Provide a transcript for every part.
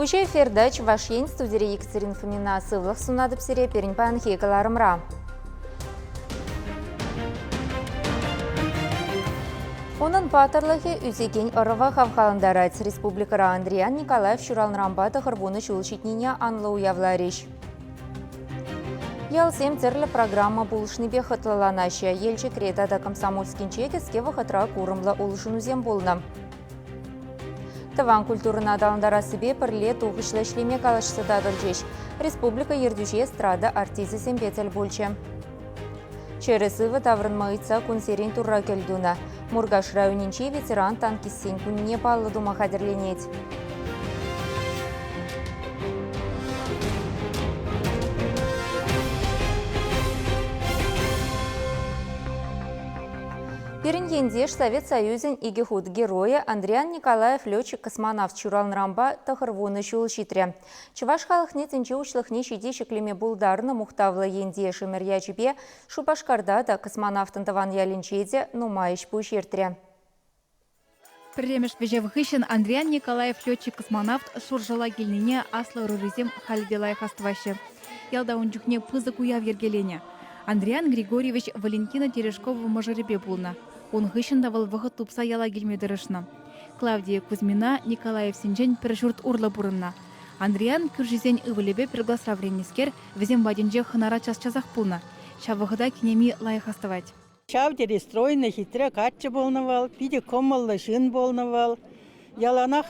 Уҫӑ эфирта Чӑваш Ен студире Екатерина Фомина сывлӑх сунатӑп сире пирӗн паянхи кӑларӑмра. Унӑн паттӑрлӑхӗ ӳсекен ӑрӑва хавхалантарать. Республикӑра Андриян Николаев ҫуралнӑранпа 90 ҫул ҫитнине анлӑ уявларӗҫ. Ялсем тӗрлӗ программа пулӑшнипе хӑтлӑланаҫҫӗ. Елчӗкре тата Комсомольскинче кӗске вӑхӑтра курӑмлӑ улшӑнусем пулнӑ. Тӑван культурӑна аталантарассипе пӗрле тухӑҫлӑ ӗҫлеме калаҫса татӑлчӗҫ. Республика ертӳҫи эстрада артисчӗсемпе тӗл пулчӗ. Чӗрӗ-сывӑ таврӑнма ыйтса кунсерен турра кӗл тунӑ. Муркаш районӗнчи ветеран танкистсен кунне паллӑ тума хатӗрленет. Пирӗн ентеш Совет Союзӗн икӗ хут геройӗ Андриян Николаев летчик-космонавт ҫуралнӑранпа 90 ҫул ҫитрӗ. Чӑваш халӑхне тӗнче уҫлӑхне ҫити ҫӗклеме пултарнӑ мухтавлӑ ентешӗмӗр ячӗпе Шупашкарта та, космонавтӑн тӑван ялӗнче те нумай ӗҫ-пуҫ иртрӗ. Пӗрремӗш вӗҫев хыҫҫӑн Андриян Николаев летчик-космонавт Шуршӑла килнине аслӑ ӑрурисем халӗ те лайӑх астӑваҫҫӗ. Ялта ун чухне пысӑк уяв йӗркеленӗ. Андриян Григорьевич Валентина Терешкова мӑшӑрӗпе пулнӑ. Ун хыҫҫӑн та вӑл вӑхӑт тупса яла килме тӑрӑшнӑ. Клавдия Кузьмина Николаевсенчен пӗр ҫурт урлӑ пурӑннӑ. Андриян кӳршисен ывӑлӗпе пӗр класра вӗреннӗскер вӗсем патӗнче хӑнара час-часах пулнӑ. Ҫав вӑхӑта кинеми лайӑх астӑвать. Ҫав тери стройнӑй, хитре каччӑ пулнӑ вӑл, питӗ кӑмӑллӑ ҫын пулнӑ вӑл. Яланах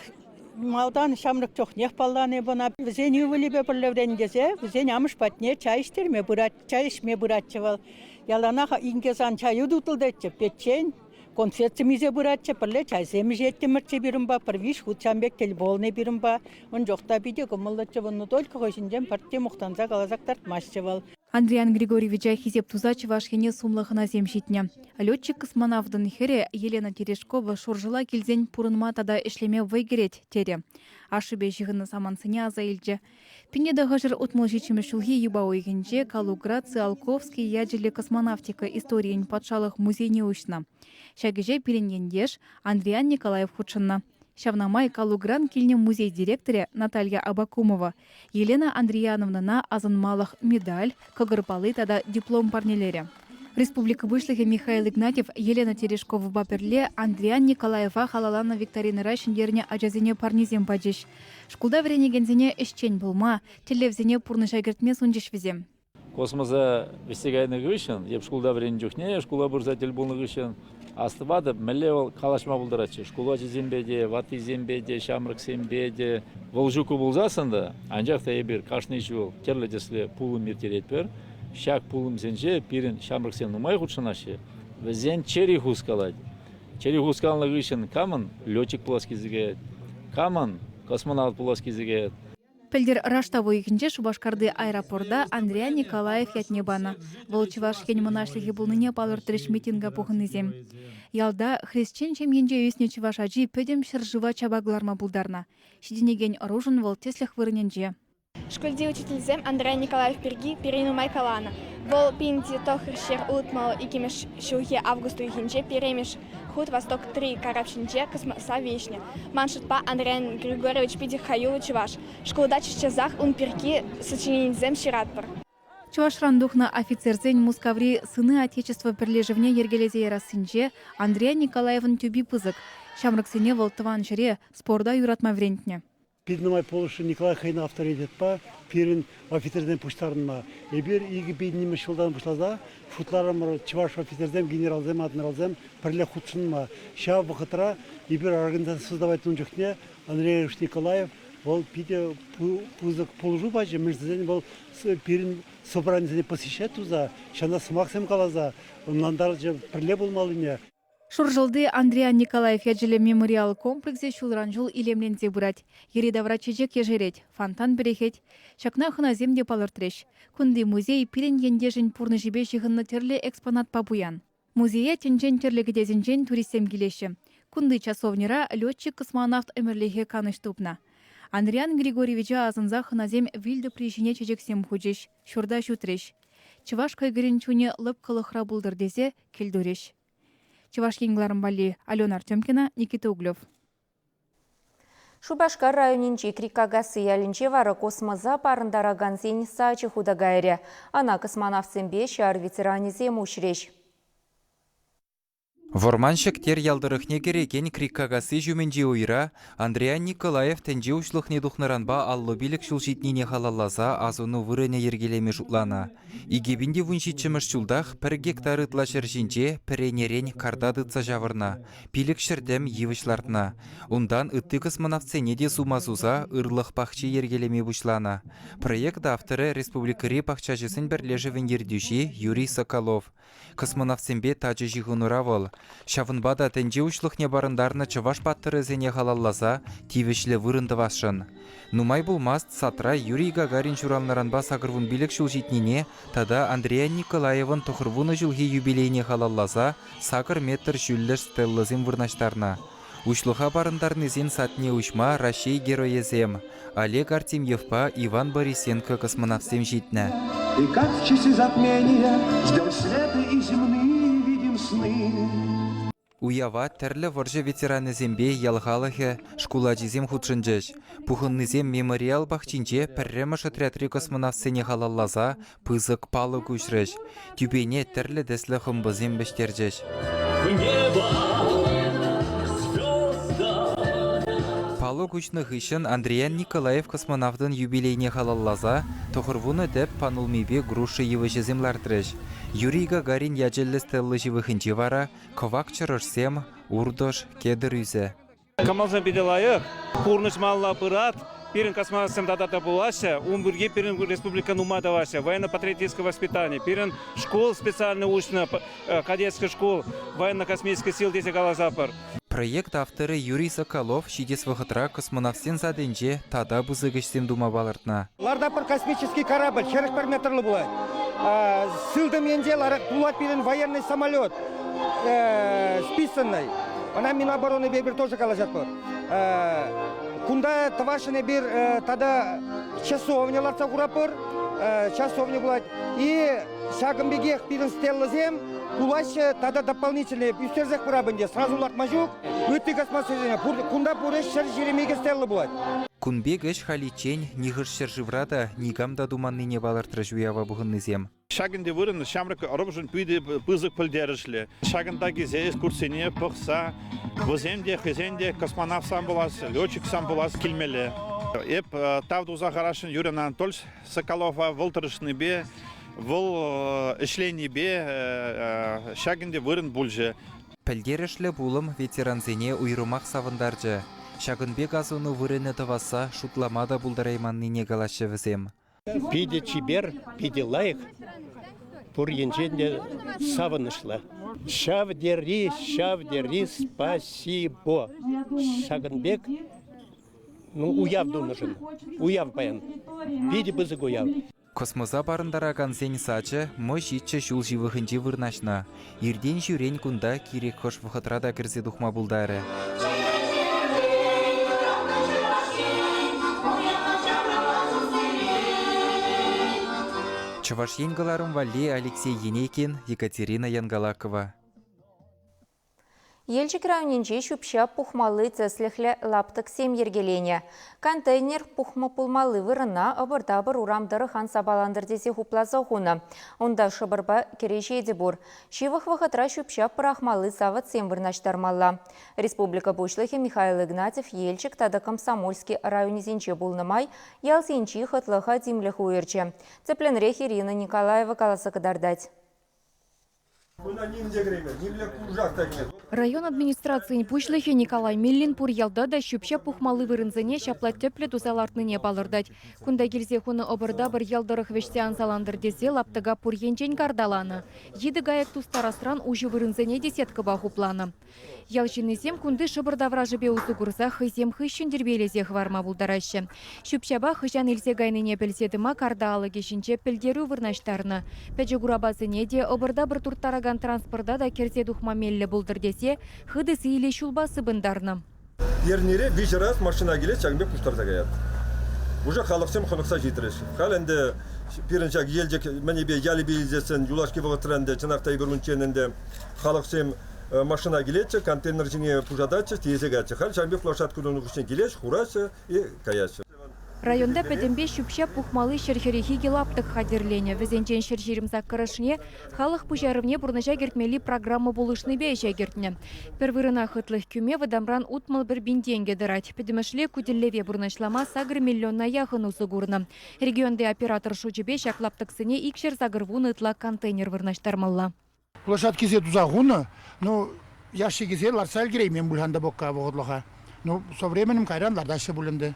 малтан ҫамрӑк чухнех палланӑ эп ӑна. Вӗсен ывӑлӗпе пӗрле вӗреннӗ тесе вӗсен амӑш патне чай ӗҫтерме пырать, чай ӗҫме пыратчӗ вӑл. Яланах инке сан чаю тутӑлтӑччӗ, печчен, конфетсем илсе пыратчӗ, пӗрле чайсем ӗҫеттӗмӗрччӗ пирӗн унпа, пӗр виҫ хут ҫавӑн пек тӗл пулнӑ пирӗн унпа. Ун чух та питӗ кӑмӑллӑччӗ вӑл, но только хӑй ҫинчен пӗртте мухтанса каласа кӑтартмастчӗ вӑл. Андриян Григорьевича хисеп туса Чӑваш Ене сумлӑ хӑнасем ҫитнӗ. Летчик-космонавтӑн хӗрӗ Елена Терешкова Шуршӑла килсен пурӑнма тата ӗҫлеме вӑй кӗрет, терӗ. Ашшӗпе ҫыхӑннӑ самантсене аса илчӗ. 1967 ҫулхи юпа уйӑхӗнче Калугра Циолковский ячӗллӗ космонавтика историйӗн патшалӑх музейне уҫнӑ. Ҫак ӗҫе пирӗн ентеш Андриян Николаев хутшӑннӑ. Ҫавна май Калугран килнӗ музей директорӗ Наталья Абакумова Елена Андрияновнӑна асӑнмалӑх медаль, кӑкӑр палли тата диплом парнелерӗ. Республика Пуҫлӑхӗ Михаил Игнатьев Елена Терешковӑпа пӗрле Андриян Николаева халалланӑ викторинӑра ҫӗнтернӗ ачасене парнесем пачӗҫ. Шкулта вӗренекенсене ӗҫчен пулма, тӗллевсене пурнӑҫа кӗртме сунчӗҫ вӗсем. Космоса вӗҫсе кайнӑ хыҫҫӑн, эп шкулта вӗреннӗ чухне шкула пырса тӗл пулнӑ хыҫҫӑн астӑватӑп, мӗнле вӑл калаҫма пултаратчӗ. Шкул ачисемпе те, ваттисемпе те, ҫамрӑксемпе те. Вӑл ҫуккӑ пулсассӑн та, анчах та эпир кашни ҫул тӗрлӗ тӗслӗ пулӑм ирттеретпӗр. Ҫак пулӑмсенче пирӗн ҫамрӑксем нумай хутшӑнаҫҫӗ. Вӗсен чӗри хускалать. Чӗри хускалнӑ хыҫҫӑн камӑн летчик пулас килсе каять, камӑн космонавт пулас килсе каять. Пӗлтӗр раштав уйӑхӗнче Шупашкарти аэропорта Андриян Николаев ятне панӑ. Вӑл Чӑваш Ен мӑнаҫлӑхӗ пулнине палӑртрӗҫ митинга пухӑннисем. Ялта хресчен ҫемйинче ӳснӗ чӑваш ачи пӗтӗм ҫӗршыва чапа кӑларма пултарнӑ. Ҫитӗнекен ӑрушӑн вӑл тӗслӗх вырӑнӗнче. Шкулти учительсем Андрей Николаев пирки пире нумай каланӑ. Вӑл 1962 ҫулхи август уйӑхӗнче пӗрремӗш хут «Восток-3» карап ҫинче космоса вӗҫнӗ. Ман шутпа, Андрей Григорьевич питӗ хӑюллӑ чӑваш. Шкулта час-часах ун пирки сочиненисем ҫыратпӑр. Чӑвашран тухнӑ офицерсен Мускаври Сыны Отечества пӗрлешӗвне йӗркелесе ярассинче Андриян Николаевӑн тӳпи пысӑк. Ҫамрӑксене вӑл тӑван ҫӗре, спорта юратма вӗрентнӗ. Пит нумай пулӑшрӗ Николай хӑйӗн авторитетпа пирӗн офицерсем пуҫтарӑнма. Эпир 2000 ҫултан пуҫласа шутларӑмӑр чӑваш офицерсем, генералсем, адмиралсем пӗрле хутшӑнма. Ҫав вӑхӑтра эпир организаци создавать тунӑ чухне Андрей Ильич Николаев вӑл питӗ пысӑк пулӑшу пачӗ, мӗншӗн тесен вӑл пирӗн собранисене посещать туса, ҫавна сӑмахсем каласа ӑнлантарчӗ пӗрле пулмаллине. Шуршӑлти Андриян Николаев ячӗллӗ мемориал комплексӗ ҫулран-ҫул илемленсе пырать. Йӗри-тавра чечек ешерет, фонтан пӗрӗхет. Ҫакна хӑнасем те палӑртрӗҫ. Кунти музей пирӗн ентешӗн пурнӑҫӗпе ҫыхӑннӑ тӗрлӗ экспонатпа пуян. Музее тӗнчен тӗрлӗ кӗтесӗнчен туристсем килеҫҫӗ. Кунти часовньӑра летчик-космонавт ӗмӗрлӗхе канӑҫ тупнӑ. Андриян Григорьевича асӑнса хӑнасем вил тӑпри ҫине чечексем хучӗҫ, ҫурта ҫутрӗҫ. Чӑваш кӑйкӑрӗн чунӗ лӑпкӑлӑхра пултӑр тесе кӗлтурӗҫ. Чӑваш Ен кӑларӑм валли Алена Артемкина, Никита Углев. Шупашкар районӗнчи Криккакасси ялӗнче вара космоса парӑнтаракансен сачӗ хута кайрӗ. Ӑна космонавтсемпе ҫар ветеранӗсем уҫрӗҫ. Вӑрман Ҫӗктер ял тӑрӑхне кӗрекен Криккакасси ҫумӗнчи уйра Андриян Николаев тӗнче уҫлӑхне тухнӑранпа 55 ҫул ҫитнине халалласа асӑну вырӑнӗ йӗркелеме шутланӑ. 2017-мӗш ҫултах пӗр гектар ытла ҫӗр ҫинче пӗренерен карта тытса ҫавӑрнӑ, 500 тӗм йывӑҫ лартнӑ. Унтан ытти космонавтсене те сума суса ырлӑх пахчи йӗркелеме пуҫланӑ. Проект авторӗ республикӑри пахчаҫӑсен пӗрлешӗвӗн ертӳҫи Юрий Соколов. Космонавтсемпе тачӑ ҫыхӑнура вӑл. Ҫавӑнпа та тӗнче уҫлӑхне парӑнтарнӑ чӑваш паттӑрӗсене халалласа тивӗҫлӗ вырӑн тӑвасшӑн. Нумай пулмасть садра Юрий Гагарин ҫуралнӑранпа 85 ҫул ҫитнине тата Андриян Николаевӑн 90 ҫулхи юбилейне халалласа сакӑр метр ҫӳллӗш стеллӑсем вырнаҫтарнӑ. Уҫлӑха парӑнтарнисен садне уҫма Раҫҫей Геройӗсем Олег Артемьевпа Иван Борисенко космонавтсем ҫитнӗ. И как в часы затмения ждем света и земные видим сны. Уява тӗрлӗ вӑрҫӑ ветеранӗсемпе ял халӑхӗ, шкул ачисем хутшӑнчӗҫ. Пухӑннисем мемориал пахчинче пӗрремӗш отрядри космонавтсене халалласа пысӑк палӑк уҫрӗҫ, тӳпене тӗрлӗ тӗслӗ хӑмпӑсем вӗҫтерчӗҫ. Палӑк уҫнӑ хыҫҫӑн Андриян Николаев космонавтӑн юбилейне халалласа 90 тӗп панулмипе груша йывӑҫӗсем лартрӗҫ. Юрий Гагарин ячӗллӗ стелла ҫывӑхӗнче вара кӑвак чӑрӑшсем, уртӑш, кедр ӳсӗ. Кӑмӑлсем питӗ лайӑх, пурнӑҫ малалла пырать. Пирӗн космонавтсем тата та пулаҫҫӗ. Ун пирки пирӗн республика нумай тӑваҫҫӗ. Военно-патриотическое воспитание. Пирӗн шкул специально уҫнӑ, кадетский шкул, военно-космический сил тесе каласапӑр. Проект авторӗ Юрий Соколов ҫитес вӑхӑтра космонавтсен садӗнче тата пысӑк ӗҫсем тума палӑртнӑ. Лартатпӑр космический корабль, 41 метрлӑ пулать. Сылтӑм енче пулать пирӗн военный самолет списанный. Ӑна Миноборонӑпа эпир тоже калаҫатпӑр. Кунта тӑвасшӑн эпир тата часовня лартса хуратпӑр. Часовня пулать. И ҫакӑн пекех пирӗн стеллӑсем пулаҫҫӗ тата дополнительные ӳстерсех пырап ӗнтӗ. Сразу лартма ҫук. Ытти космосӗсене кунта пур ӗҫ 122 стелла пулать. Кун пек ӗҫ халиччен нихӑш ҫӗршывра та никам та туманнине палӑртрӗҫ уява пухӑннисем. Ҫак ӗнтӗ вырӑн ҫамрӑк ӑрӑвшӑн питӗ пысӑк пӗлтерӗшлӗ. Ҫакӑнта килсе экскурсине пӑхса вӗсем те хӑйсен те космонавтсам пулас, летчиксам пулас килмелле. Эп тав туса харашӑн Юрий Анатольевич Соколова вӑл тӑрӑшнипе, вӑл ӗҫленипе ҫак ӗнтӗ вырӑн пулчӗ. Пӗлтерӗшлӗ пулӑм ветерансене уйрӑмах савӑнтарчӗ. Ҫакӑн пек асӑну вырӑнӗ тӑвасса шутлама та пултарайманнине калаҫҫӗ вӗсем. Питӗ чипер, питӗ лайӑх, пур енчен те савӑнӑҫлӑ. Ҫав тери, ҫав тери спасибо. Ҫакӑн пек ну, уяв тунӑшӑн. Уяв паян. Питӗ пысӑк уяв. Космоса парӑнтаракансен сачӗ Мӑ-ҫиччӗ ҫул ҫывӑхӗнче вырнаҫнӑ. Иртен-ҫӳрен кунта кирек хӑш вӑхӑтра та кӗрсе тухма пултарӗ. Чӑваш Ен кӑларӑм валли Алексей Енейкин, Екатерина Янгалакова. Елчӗк районӗнче ҫӳп-ҫап пухмалли тӗслӗхлӗ лаптӑксем йӗркеленӗ. Контейнер пухма пулмалли вырӑна ӑпӑр-тапӑр урам тӑрӑх ан сапалантӑр тесе хупласа хунӑ. Унта шӑпӑрпа кӗреҫе те пур. Ҫывӑх вӑхӑтра ҫӳп-ҫап пӑрахмалли савӑтсем вырнаҫтармалла. Республика Пуҫлӑхӗ Михаил Игнатьев Елчӗк тата Комсомольски районӗсенче пулнӑ май ялсенчи хӑтлӑха тимлӗх уйӑрчӗ. Тӗплӗнрех Ирина Николаева каласа кӑтартать. Район администрацийӗн пуҫлӑхӗ Николай Миллин пур ялта та ҫӳп-ҫап пухмалли вырӑнсене ҫапла тӗплӗ туса лартнине палӑртать. Кунта килсе хунӑ ӑпӑр-тапӑр ял тӑрӑх вӗҫсе ан салантӑр тесе лаптӑка пур енчен карталанӑ. Йытӑ кайӑк тустарасран уҫӑ вырӑнсене те сеткӑпа хупланӑ. Ял ҫыннисем кунти шӑпӑр таврашӗпе усӑ курса хӑйсем хыҫҫӑн тирпейлесе хӑварма пултараҫҫӗ. Ҫӳп-ҫапа хӑҫан илсе кайнине пӗлсе тӑма карта алӑкӗ ҫинче пӗлтерӳ вырнаҫтарнӑ. Пӗчӗк урапасене те, ӑпӑр-тапӑр турттаракан транспорта та кӗрсе тухма меллӗ пултӑр тесе хытӑ сийлӗ ҫулпа сыпӑнтарнӑ. Эрнере виҫӗ раз машина килет, ҫакӑн пек пуҫтарса каять. Уже халӑхсем хӑнӑхса ҫитрӗҫ. Халь ӗнтӗ пирӗн ҫак Елчӗк мӗнӗпе ялӗпе илсессӗн юлашки вӑхӑтра ӗнтӗ чӑнах та эпир унччен ӗнтӗ халӑхсем. машина килетчӗ, контейнер ҫине пушататчӗ, тиесе каятчӗ. Халь ҫавӑн пек площадка тунӑ хыҫҫӑн килеҫ, хураҫҫӗ и каяҫҫӗ. Районта пӗтӗмпе ҫӳп-ҫап пухмалли 142 лаптӑк хатӗрленӗ. Вӗсенчен 128-шне халӑх пуҫарӑвне пурнӑҫа кӗртмелли программа пулӑшнипе ӗҫе кӗртнӗ. Пӗр вырӑна хӑтлӑх кӳме вӑтамран 61 пин тенкӗ тӑрать. Пӗтӗмӗшле ку тӗллеве пурнӑҫлама 8 миллиона яхӑн усӑ курнӑ. Регионти оператор шучӗпе ҫак лаптӑксене 280 ытла контейнер вырнаҫтармалла. Площадкисене туса хунӑ, ну, ящикӗсене лартса ӗлкӗреймен пуль-ха ӗнтӗ пока вӑхӑтлӑха. Ну, со временем кайран лартаҫҫӗ пуль ӗнтӗ.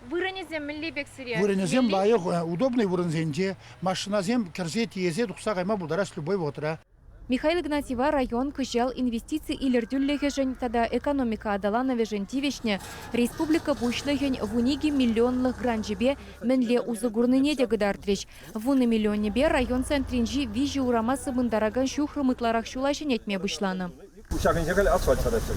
Вырӑнӗсем мӗнле пек сире? Вырӑнӗсем лайӑх, удобный вырӑнсенче. Машинасем кӗрсе тиесе тухса кайма пултараҫ любой вӑхӑтра. Михаил Игнатьева район кӑҫал инвестици илӗртӳлӗхӗшӗн тата экономика аталанӑвӗшӗн тивӗҫнӗ республика Пуҫлӑхӗн 12 миллионлӑх гранчӗпе мӗнле усӑ курнине те кӑтартрӗҫ. Вунӑ миллионӗпе район центрӗнчи виҫӗ урама сыпӑнтаракан ҫухрӑм ытларах ҫула ҫӗнетме пуҫланӑ. Ҫакӑнче халь асфальт сараҫҫӗ.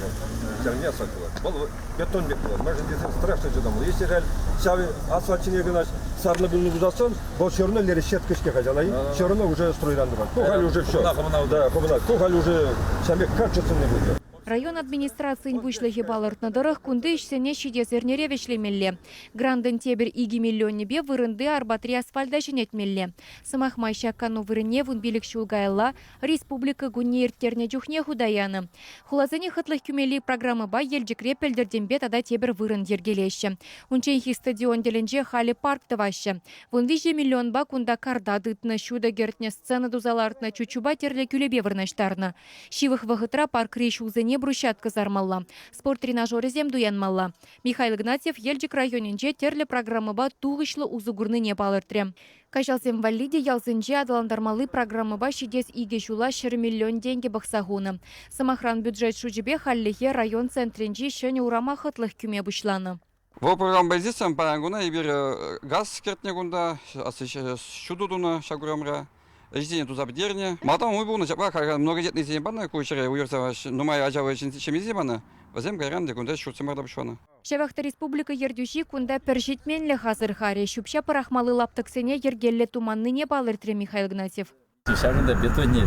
Ҫакӑнче асфальт пулать. Вӑл бетон пек пулать. Мӗншӗн тесен страшно чӑтӑмлӑ. Если халь ҫав асфальт ҫине кӑна сарнӑ пулнӑ пулсассӑн, вӑл все равно лере сетка-ҫке хачалай, все равно уже стройран тухать. Ку халь уже все. Да, хӑвӑна. Ку халь уже ҫав пек качественный будет. Район администрацийӗн пуҫлӑхӗ палӑртнӑ тӑрӑх, кунти ӗҫсене ҫитес эрнере вӗҫлемелле. Грантӑн тепӗр 2 миллионӗпе вырӑнти Арбатри асфальта ҫӗнетмелле. Сӑмах май, ҫак кану вырӑнне 15 ҫул каялла Республика кунне ирттернӗ чухне хута янӑ. Хуласене хӑтлӑх кӳмелли программӑпа Елчӗкре пӗлтӗртенпе тата тепӗр вырӑн йӗркелеҫҫӗ. Унчченхи стадион тӗлӗнче халӗ парк тӑваҫҫӗ. 13 миллионпа кунта карта тытнӑ, ҫутӑ кӗртнӗ, сцена туса лартнӑ, чуччупа тӗрлӗ кӳлепе вырнаҫтарнӑ. Ҫывӑх вӑхӑтра паркри ҫулсене брусчатка сармалла, спорт тренажерӗсем туянмалла. Михаил Игнатьев Елчӗк районӗнче тӗрлӗ программӑпа тухӑҫлӑ усӑ курнине палӑртрӗ. Каҫалсем валли те ялсенче аталантармалли программӑпа ҫитес икӗ ҫула 100 миллион тенкӗ пӑхса хунӑ. Сӑмахран, бюджет шучӗпе хальлӗхе район центрӗнчи ҫӗнӗ урама хӑтлӑх кӳме пуҫланӑ. Вӑл программӑпа илсессӗн паян куна эпир газ кӗртнӗ кунта, ҫутӑ тунӑ ҫак урамра, ӗҫсене туса пӗтернӗ. Малтан уй пулнӑ, ҫапла кайран многодетныйсене панӑ, ку ҫӗре уйӑрса нумай ачаллӑ ҫемьесене панӑ. Вӗсем кайран те кунта ҫуртсем ларта пуҫланӑ. Ҫавах та республика ертӳҫи кунта пӗр ҫитменлӗх асӑрхарӗ, ҫӳп-ҫап пӑрахмалли лаптӑксене йӗркеллӗ туманнине палӑртрӗ Михаил Игнатьев. Ҫакӑнта бетонне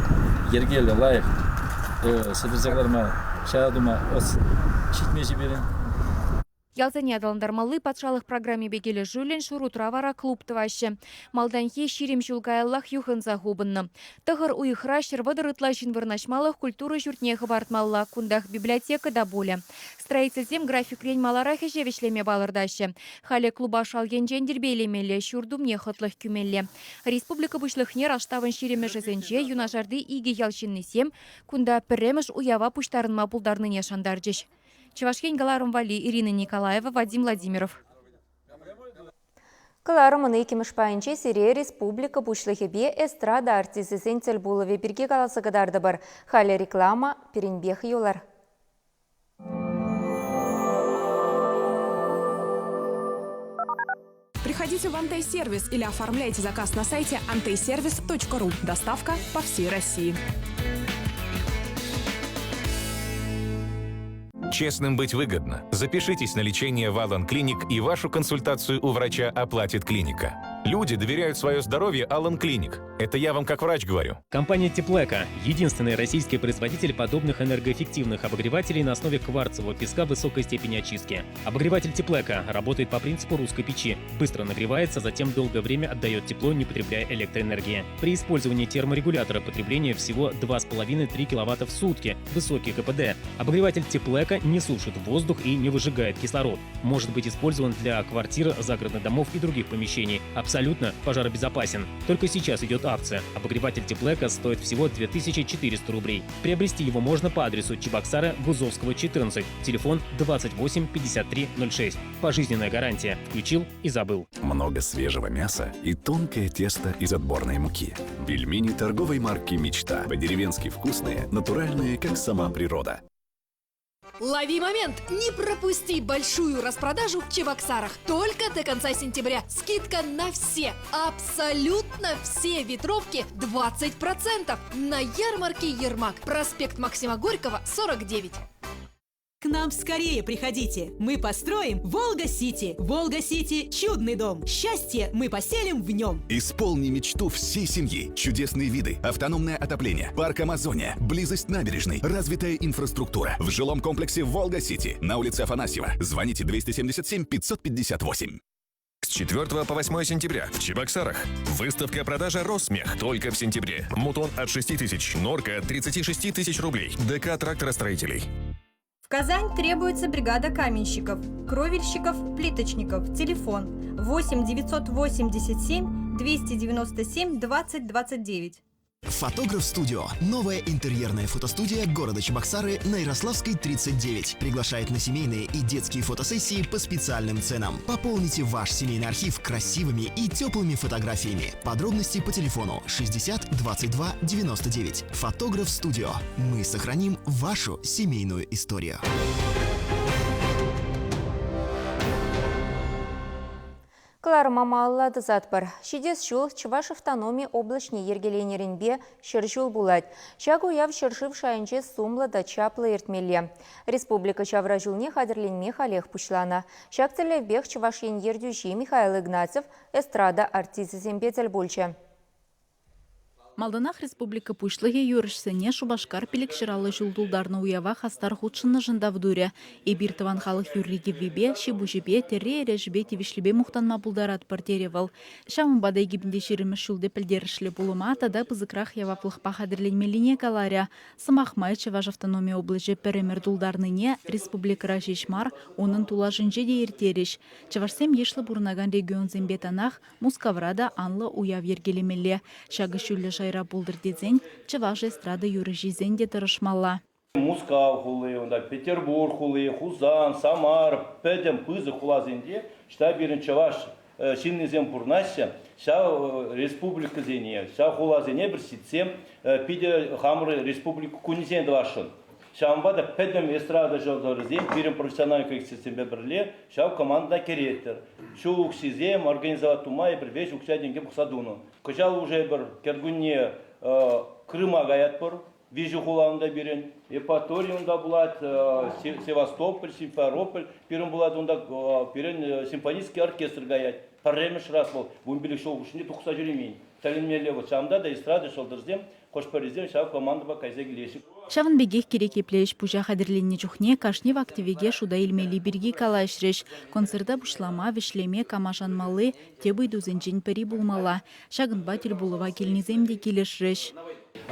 йӗркеллӗ, лайӑх сӗтӗрсе кӑларма, ҫара тума ӑс ҫитмест-и пирӗн? Ялсене аталантармалли патшалӑх программипе килӗшӳллӗн Шурутра вара клуб тӑваҫҫӗ. Малтанхи 20 ҫул каяллах юхӑнса хупӑннӑ. Тӑхӑр уйӑхра 130 ытла ҫын вырнаҫмалӑх культура ҫуртне хӑпартмалла, кунтах библиотека та пулӗ. Строительсем графикрен маларах ӗҫе вӗҫлеме палӑртаҫҫӗ. Халӗ клуба шал енчен тирпейлемелле, ҫурт умне хӑтлӑх кӳмелле. Республика Пуҫлӑхне раштавӑн ҫирӗмӗшӗсенче юнашарти икӗ ял ҫыннисем кунта пӗрремӗш уява пуҫтарӑнма пултарнине шантарчӗҫ. Чӑваш Ен кӑларӑм валли Ирина Николаева, Вадим Владимиров. Кӑларӑмӑн иккӗмӗш пайӗнче сире республика Пуҫлӑхӗпе эстрада артисчӗсен тӗлпулӑвӗ пирки каласа кӑтартӑпӑр. Халӗ реклама пирӗнпех юлӑр. Приходите в Антей-сервис или оформляйте заказ на сайте anteyservis.ru. Доставка по всей России. Честным быть выгодно. Запишитесь на лечение в Алан Клиник и вашу консультацию у врача оплатит клиника. Люди доверяют свое здоровье Алан Клиник. Это я вам как врач говорю. Компания Теплека – единственный российский производитель подобных энергоэффективных обогревателей на основе кварцевого песка высокой степени очистки. Обогреватель Теплека работает по принципу русской печи. Быстро нагревается, затем долгое время отдает тепло, не потребляя электроэнергии. При использовании терморегулятора потребление всего 2,5-3 киловатта в сутки, высокий КПД. Обогреватель Теплека не сушит воздух и не выжигает кислород. Может быть использован для квартир, загородных домов и других помещений. Абсолютно пожаробезопасен. Только сейчас идет акция. Обогреватель Теплека стоит всего 2400 рублей. Приобрести его можно по адресу Чебоксара, Гузовского, 14. Телефон 28 53 06. Пожизненная гарантия. Включил и забыл. Много свежего мяса и тонкое тесто из отборной муки. Пельмени торговой марки «Мечта». По-деревенски вкусные, натуральные, как сама природа. Лови момент! Не пропусти большую распродажу в Чебоксарах. Только до конца сентября. Скидка на все, абсолютно все ветровки 20%. На ярмарке Ермак. Проспект Максима Горького, 49. К нам скорее приходите. Мы построим Волга-Сити. Волга-Сити – чудный дом. Счастье мы поселим в нем. Исполни мечту всей семьи. Чудесные виды, автономное отопление, парк Амазония, близость набережной, развитая инфраструктура. В жилом комплексе «Волга-Сити» на улице Афанасьева. Звоните 277 558. С 4 по 8 сентября в Чебоксарах. Выставка-продажа «Росмех» только в сентябре. Мутон от 6 тысяч, норка от 36 тысяч рублей. ДК тракторостроителей. В Казань требуется бригада каменщиков, кровельщиков, плиточников. Телефон 8 987 297 20 29. Фотограф Студио. Новая интерьерная фотостудия города Чебоксары на Ярославской 39. Приглашает на семейные и детские фотосессии по специальным ценам. Пополните ваш семейный архив красивыми и теплыми фотографиями. Подробности по телефону 60 22 99. Фотограф Студио. Мы сохраним вашу семейную историю. Кӑларӑма малалла тӑсатпӑр. Ҫитес ҫул Чӑваш автономи облаҫне йӗркеленӗренпе 100 ҫул пулать. Ҫак уяв ҫӗршыв шайӗнче сумлӑ та чаплӑ иртмелле. Республика ҫавра ҫулне хатӗрленме халех пуҫланӑ. Ҫак тӗллевпех Чӑваш Ен ертӳҫи Михаил Игнатьев эстрада артисчӗсемпе тӗл пулчӗ. Малтанах республика Пуҫлӑхӗ юрӑҫсене Шупашкар 550 ҫул тултарнӑ уява хастар хутшӑннӑшӑн тав турӗ. Эпир тӑван халӑх юрри-кӗввипе, ҫи-пуҫӗпе, тӗрри-эрешӗпе тивӗҫлипе мухтанма пултаратпӑр, терӗ вӑл. Ҫавӑнпа та 2020 ҫулти пӗлтерӗшлӗ пулӑма тата пысӑкрах яваплӑхпа хатӗрленмеллине каларӗ. Сӑмах май, Чӑваш автономи облаҫӗ пӗр ӗмӗр тултарнине республикӑра ҫеҫ мар, унӑн тулашӗнче те ирттерӗҫ. Чӑвашсем йышлӑ пурӑнакан регионсемпе танах Мускавра та анлӑ уяв йӗркелемелле. Ҫакӑ ҫӳллӗ шайра пултӑр тесен чӑваш эстрада юрӑҫисен те тӑрӑшмалла. Мускав хули, унта Петербург хули, Хусан, Самар, пӗтӗм пысӑк хуласенче ӑҫта пирӗн чӑваш ҫыннисем пурӑнаҫҫӗ, ҫав республикӑсене, ҫав хуласене пӗр ҫитсе питӗ хамӑр республика кунӗсене тӑвасшӑн. Ҫавӑнпа та пӗтӗм эстрада ҫӑлтӑрӗсем пирӗн профессиональный коллективсемпе пӗрле ҫав командӑна кӗреттӗр. Ҫул укҫисем организовать тума эпир веҫ укҫа-тенкӗ пухса тунӑ. Кӑҫал уже эпир кӗркунне Крыма каятпӑр. Виҫӗ хула унта пирӗн. Евпатори унта пулать, Севастополь, Симферополь пирӗн пулать унта. Пирӗн симфонический оркестр каять. Пӗрремӗш раз вӑл 15 ҫул хушшинче тухса ҫӳремен. Тӗлӗнмелле вот ҫавӑнта та эстрада ҫӑлтӑрсем хӑш-пӗрисем ҫав командӑпа кайса килеҫҫӗ. Ҫавӑн пекех кирек епле ӗҫ-пуҫа хатӗрленнӗ чухне кашни вак-тӗвеке шута илмелли пирки калаҫрӗҫ. Концерта пуҫлама, вӗҫлеме кама шанмалли тӗп ыйтусенчен пӗри пулмалла. Ҫакӑнпа тӗлпулӑва килнисем те килӗшрӗҫ.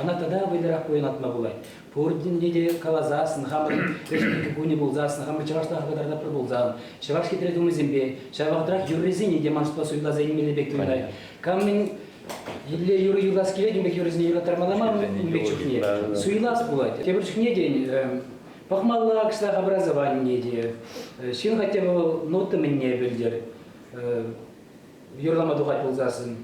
Ӑна тата вӑйлӑрах пуянлатма пулать. Пурне те каласассӑн, хамӑр ӗҫ кунӗ пулсассӑн, хамӑр чӑвашлӑха кӑтартатпӑр пулсан, чӑваш хитре тумӗсемпе, ҫав вӑхӑтрах юррисене те ман шутпа суйласа илмелле пек туйӑнать. Кам мӗн Елле юрӑ юрлас килет, ун пек юрӑсене юрлаттармалла мар ун пек чухне. Суйлас пулать. Тепӗр чухне тен, пӑхмалла кӑштах образованине те. Ҫын хотя бы вӑл нота мӗнне пӗлтӗр. Юрлама тухать пулсассӑн.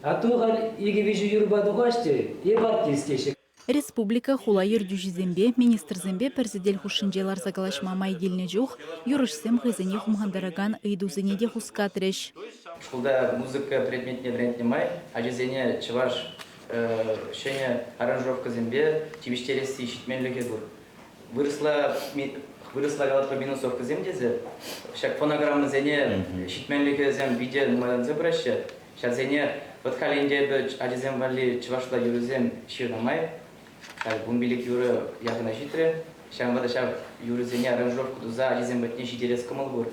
А то халь икӗ-виҫӗ юрӑпа тухаҫ те, эп артист теҫҫӗ. Республика, хула ертӳҫисемпе, министрсемпе пӗр сӗтел хушшинче ларса калаҫма май килнӗ чух юрӑҫсем хӑйсене хумхантаракан ыйтусене те хускатрӗҫ. Шкулта музыка предметне вӗрентнӗ май ачасене чӑваш ҫӗнӗ аранжировкӑсемпе тивӗҫтересси ҫитменлӗхӗ пур. Вырӑсла вырӑсла калатпӑр минусовкӑсем тесе ҫак фонограммӑсене ҫитменлӗхӗсем питӗ нумайланса пыраҫҫӗ. Ҫавсене вӑт халь ӗнтӗ эпӗ ачасем валли чӑвашла юрӑсем ҫырнӑ май, халь 15 юрӑ яхӑна ҫитрӗ. Ҫавӑнпа та ҫав юрӑсене аранжировка туса ачасем патне ҫитерес кӑмӑл пур.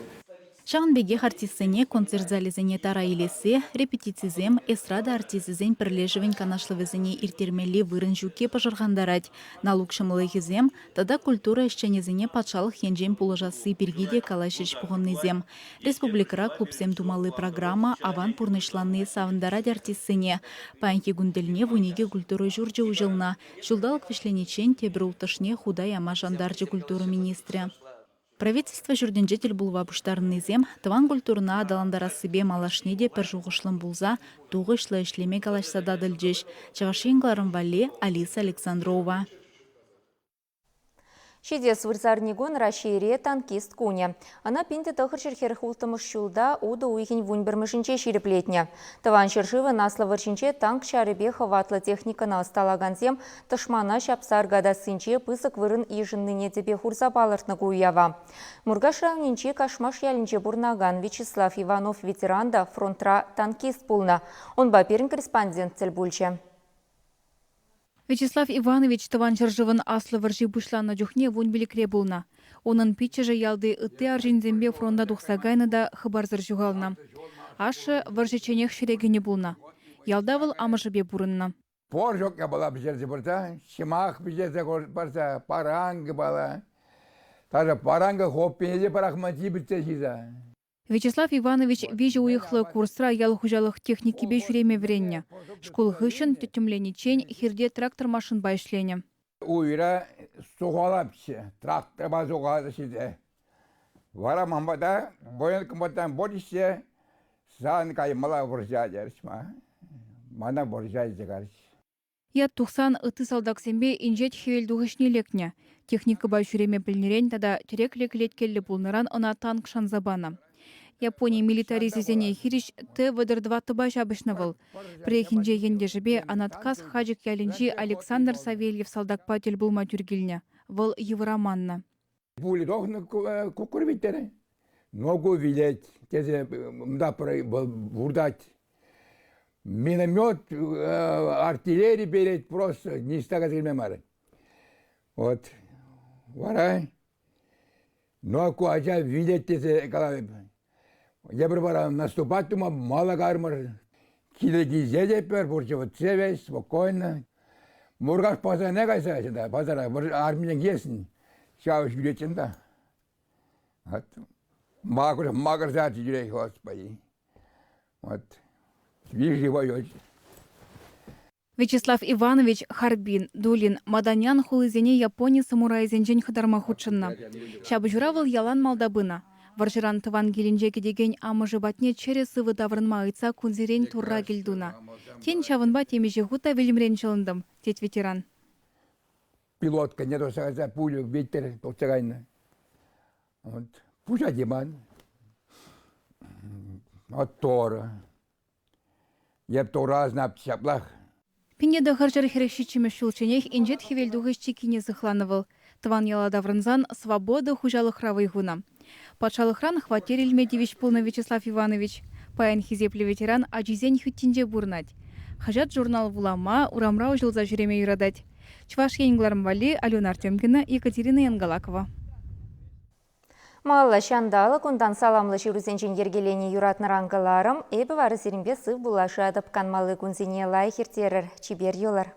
Ҫавӑн пекех артистсене концерт залӗсене тара илесси, репетицисем, эстрада артисчӗсен пӗрлешӗвӗн канашлӑвӗсене ирттермелли вырӑн ҫукки пӑшӑрхантарать. Налук ҫӑмӑллӑхӗсем тата культура ӗҫченӗсене патшалӑх енчен пулӑшасси пирки те калаҫрӗҫ пухӑннисем. Республикӑра клубсем тумалли программа аван пурнӑҫланни савӑнтарать артистсене. Паянхи кун тӗлне 12 культура ҫурчӗ уҫӑлнӑ. Ҫулталӑк вӗҫлениччен тепӗр улттӑшне хута яма шантарчӗ культура министрӗ. Правительство ҫуртӗнче тӗл пулӑва пуҫтарӑннисем тӑван культурӑна аталантарассипе малашне те пӗр шухӑшлӑн пулса тухӑҫлӑ ӗҫлеме калаҫса татӑлчӗҫ. Чӑваш Ен кӑларӑм валли Алиса Александрова. Ҫитес вырсарникун Раҫҫейре танкист кунӗ. Ӑна 1946 ҫулта утӑ уйӑхӗн вунпӗрмӗшӗнче ҫирӗплетнӗ. Тӑван ҫӗршывӑн Аслӑ вӑрҫинче танк ҫарӗпе хӑватлӑ техникӑна ӑсталакансем тӑшмана ҫапса аркатассинче пысӑк вырӑн йышӑннине тӗпе хурса палӑртнӑ ку уява. Муркаш районӗнчи Кашмаш ялӗнче пурӑнакан Вячеслав Иванов ветеран та фронтра танкист пулнӑ. Унпа пирӗн корреспондент тӗл пулчӗ. Вячеслав Иванович Тӑван ҫӗршывӑн Аслӑ вӑрҫи пуҫланнӑ чухне вунпиллӗкре пулнӑ. Унӑн пиччӗшӗ ялти ытти арҫынсемпе фронта тухса кайнӑ та хыпарсӑр ҫухалнӑ. Ашшӗ вӑрҫӑчченех ҫӗре кӗнӗ пулнӑ. Ялта вӑл амӑшӗпе пурӑннӑ. Пор ҫук япала пӗҫерсе пырса, ҫӑмах пӗҫерсе парса, паранкӑ пала. Даже паранкӑ хоппине те пӑрахман типӗтсе ҫиса. Вячеслав Иванович виҫӗ уйӑхлӑ курсра ял хуҫалӑх техникипе ҫӳреме вӗреннӗ. Шкул хыҫҫӑн тӗттӗмлениччен хирте трактор-машинпа ӗҫленӗ. Уйра сухалапчӗ, тракторпа сухалаҫҫӗ. Вара ман пата военкоматтан пулчӗҫ сан каймалла вӑрҫа терӗҫ мана. Мана вӑрҫа илсе кайрӗҫ. Ят тухсан ытти салтаксемпе Инҫет Хӗвелтухӑҫне лекнӗ. Техникӑпа ҫӳреме пӗлнӗрен тата тӗреклӗ кӗлеткеллӗ пулнӑран ӑна танк шанса панӑ. Япони милитарисчӗсене хирӗҫ Т-34-па ҫапӑҫнӑ вӑл. Пӗррехинче ентешӗпе Анаткас Хачӑк ялӗнчи Александр Савельев салтакпа тӗл пулма тӳр килнӗ. Вӑл йывӑр аманнӑ. Пули тухнӑ куккӑр виттерӗ. Ногу вилет тесе вӑл вуртать. Миномет, артиллери перет просто ниҫта кайса килме мар. Вот. Вара но ку ача вилет тесе калатӑп. Эпир вара наступать тума мала кармӑр. Киле килсе те пӗр пурчӗ вот весь спокойно. Муркаш пасарне кайса сюда, пасара армине килесӗн. Ҫав ҫӳретчӗн та. Вот. Макӑр, макӑрса ҫӳрет, господи. Вот. Вижу Вячеслав Иванович Харбин, Дулин, Маданян хулисене Япони самурайӗсенчен хӑтарма хутшӑннӑ. Ҫапӑҫура вӑл ялан малта пынӑ. Вӑрҫӑран тӑван килӗнче кӗтекен амӑшӗ патне чӗрӗ-сывӑ таврӑнма ыйтса кунсерен Турра кӗлтунӑ. Тен, ҫавӑнпа темиҫе хут та вилӗмрен ҫӑлӑнтӑм, тет ветеран. Пилотка не тухса кайса пулю ветер тухса кайнӑ. Вот. Пуҫа ман. Вот Тора. Эп Тора знап ҫаплах. 1947 ҫулчченех Инҫет Хӗвелтухӑҫ чиккине сыхланӑ вӑл. Тӑван яла таврӑнсан «Свобода» хуҫалӑхра вӑй хунӑ. Патшалӑхран хваттер илме тивӗҫ пулнӑ Вячеслав Иванович. Паян хисеплӗ ветеран ачисен хӳттинче пурӑнать. Хаҫат-журнал вулама, урамра уҫӑлса ҫӳреме юратать. Чӑваш Ен кӑларӑм валли Алена Артемкина, Екатерина Янгалакова. Малалла ҫанталӑк, унтан саламлӑ ҫырусенчен йӗркеленӗ юратнӑран кӑларӑм. Эпӗ вара сирӗнпе сыв пулашатӑп. Канмалли кунсене лайӑх ирттерӗр. Чипер юлӑр.